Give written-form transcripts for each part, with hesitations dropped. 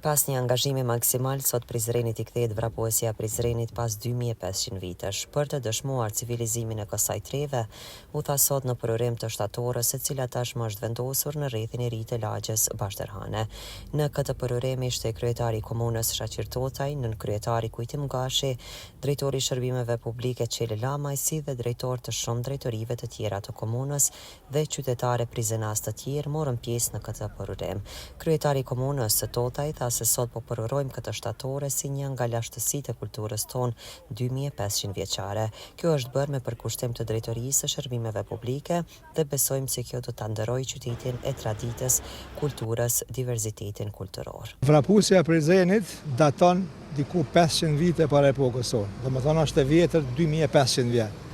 Pas një angazhimi maksimal, sot Prizrenit i kthehet vrapuesja e Prizrenit pas 2500 vitesh. Për të dëshmuar civilizimin e kësaj treve, u tha sot në përurim të shtatores, e cila tashmë është vendosur në rrethin e ri të lagjes Bashterhane. Në këtë përurim ishte kryetari i komunës Shaqir Totaj, nënkryetari Kujtim Gashi, drejtori i Shërbimeve Publike Çelë Lamaj si dhe drejtorë të shumë drejtorive të tjera të komunës dhe qytetarë e prizrenas të tjerë morën pjesë në këtë përurim. Kryetari i komunës, Totaj tha se sot po përurojmë këtë shtatore si një nga lashtësitë e kulturës tonë 2500 vjeçare. Kjo është bërë me përkushtim të Drejtorisë së Shërbimeve Publike dhe besojmë se kjo do ta nderojë qytetin e traditës, kulturës, diverzitetin kulturor. Vrapusja e Prizrenit daton diku 500 vite para epokës sonë, domethënë është e vjetër 2500 vjet.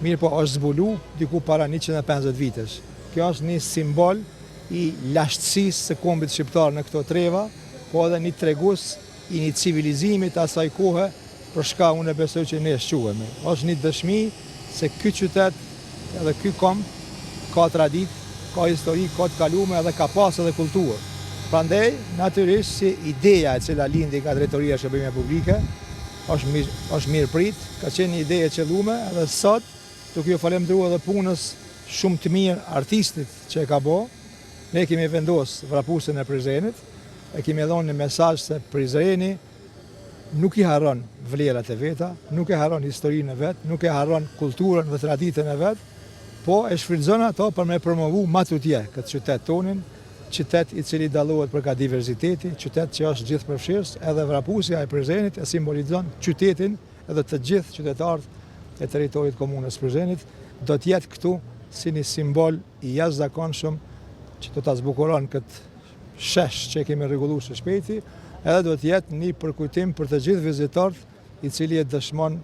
Mirëpo është zbulu diku para 150 vitesh. Kjo është një simbol i lashtësisë së kombit shqiptar në këto treva, po edhe një tregues i një civilizimi të asaj kohe për shka unë e besoj që ne shquhemi. Është një dëshmi se ky qytet edhe ky komb ka traditë, ka histori, ka të kalume edhe ka pas edhe kulturë. Prandaj, natyrisht si ideja e cila lindi nga Drejtoria e Shërbimeve Publike, është mirë, është mirëprit, ka qenë një ide e qëllume edhe sot, duke ju falënderu edhe punës shumë të mirë artistit që e ka bo, ne kemi vendos vrapuesen e Prizrenit, e kemi dhënë një mesazh se Prizreni nuk i harron vlerat e veta, nuk e harron historinë e vet, nuk e harron kulturën dhe traditën e vet, po e shfrytëzon ato për me promovu ma tutje këtë qytet tonin, qytet i cili dallohet për ka diversiteti, qytet që është gjithëpërfshirës, edhe vrapusja e Prizrenit e simbolizon qytetin edhe të gjithë qytetarët e territorit komunës Prizrenit, do të jetë këtu si një simbol i jashtëzakonshëm që do ta zbukuron këtë shesh që e kemi rregullu së shpejti, edhe do të jetë një përkujtim për të gjithë vizitorët i cili e dëshmon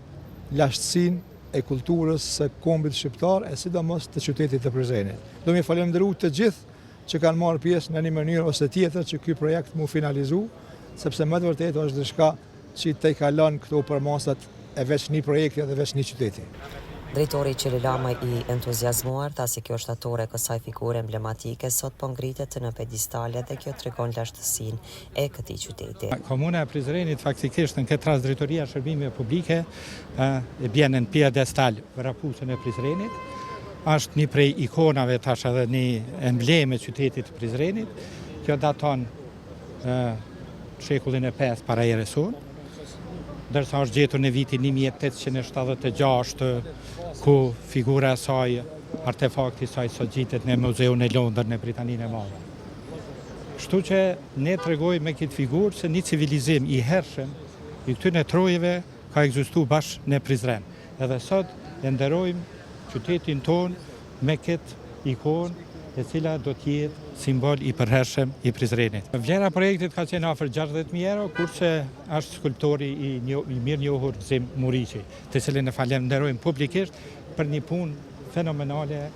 lashtësinë e kulturës së kombit shqiptar e sidomos të qytetit të Prizrenit. Do me falënderu të gjithë që kanë marrë pjesë në një mënyrë ose tjetër që ky projekt mu finalizu, sepse me të vërtetë është diçka që i tejkalon këto përmasat e veç një projekti dhe veç një qyteti. Drejtori Çelë Lamaj i entuziazmuar tha se kjo shtatore e kësaj figure emblematike sot po ngritet në pedestale dhe kjo tregon lashtësinë e këtij qyteti. Komuna e Prizrenit faktikisht në këtë rast Drejtoria e Shërbimeve Publike e bjen në piedestal vrapuesen e Prizrenit. Është një prej ikonave tash edhe një emblemë e qytetit të Prizrenit. Kjo daton shekullin e 5 para erës sonë, ndërsa është gjetur në vitin 1876, ku figura e saj, artefakti i saj sot gjitet në Muzeun e Londër në Britaninë e Madhe. Kështu që ne tregojmë me këtë figurë se një civilizim i hershëm i këtyre trojeve ka ekzistu bash në Prizren. Edhe sot e nderojmë qytetin tonë me këtë ikonë e cila do të jetë simbol i përhershëm i Prizrenit. Vlera e projektit ka qenë afër 60.000 euro, kurse është skulptori i, i mirënjohur Gëzim Muriqi, të cilin e falenderojmë publikisht për një punë fenomenale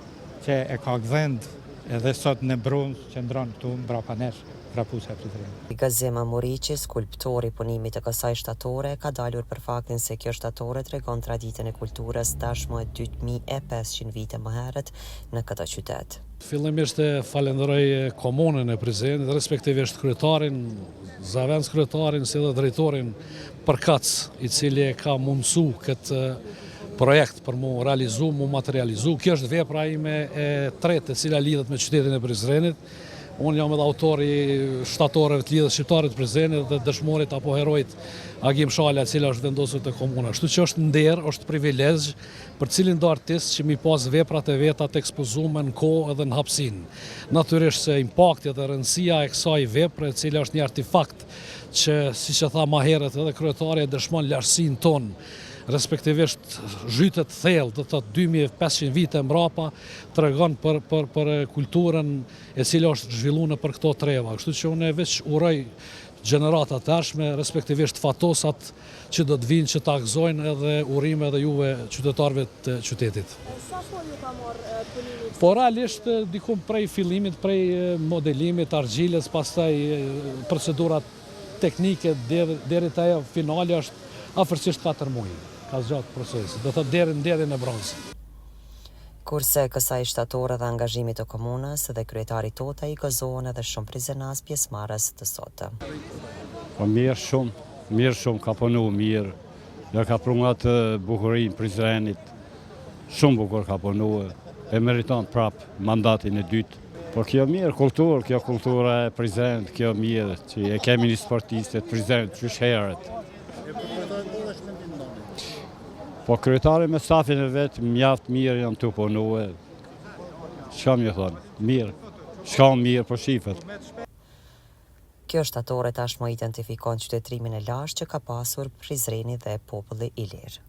që e ka gdhend edhe sot në bronz qëndron këtu mbrapa nesh vrapusja e Prizrenit. Gëzim Muriqi, skulptor i punimit të kësaj shtatore, ka dalur për faktin se kjo shtatore tregon traditën e kulturës tashmë 2500 vite më herët në këtë qytet. Fillimisht e falenderoj komunën e Prizrenit, respektivisht kryetarin, zëvendëskryetarin, si dhe drejtorin përkatës, i cili e ka mundësu këtë projekt për mu realizu, mu materializu. Kjo është vepra ime e tretë e cila lidhet me qytetin e Prizrenit. Unë jam edhe autor i shtatoreve të Lidhjes Shqiptare të Prizrenit dhe dëshmorit apo heroit Agim Shala, e cila është vendosur te komuna. Kështu që është nder, është privilegj për cilindo artist që mi pas veprat e veta të ekspozume në kohë edhe në hapësinë. Natyrisht se impakti dhe rëndësia e kësaj vepre, e cila është një artefakt që, siç e tha ma herët edhe kryetari, e dëshmon lashtësinë tonë, respektivisht zhytet thellë, do të thotë 2500 vite mbrapa, tregon për për për kulturën e cila është zhvilluar nëpër këto treva. Kështu që unë veç uroj gjeneratat e ardhshme, respektivisht fatosat që do të vinë që ta gëzojnë edhe urime edhe juve qytetarëve të qytetit. Sa kohë ju ka marrë punimi i kësaj? Po realisht diku prej fillimit, prej modelimit, argjilës, pastaj procedurat teknike deri te ajo finale është afërsisht 4 muaj. Ka zgjatë procesi, do thotë deri deri në bronz. Kurse kësaj shtatore dhe angazhimit të komunës dhe kryetarit Totaj i gëzohen edhe shumë prizrenas pjesëmarrës të sotëm. Po mirë shumë, mirë shumë, ka punu mirë, ja ka pru atë bukurinë Prizrenit, shumë bukur ka punu, e meriton prap mandatin e dytë. Po kjo mirë, kulturë, kjo kultura e Prizrenit, kjo mirë, që e kemi një sportiste të Prizrenit, qysh herët. Po kryetari me stafin e vet mjaft mirë janë tu punue. Çka me thonë? Mirë. Çka mirë po shifet. Kjo shtatore tashmë identifikon qytetërimin e lashtë që ka pasur Prizreni dhe populli ilir.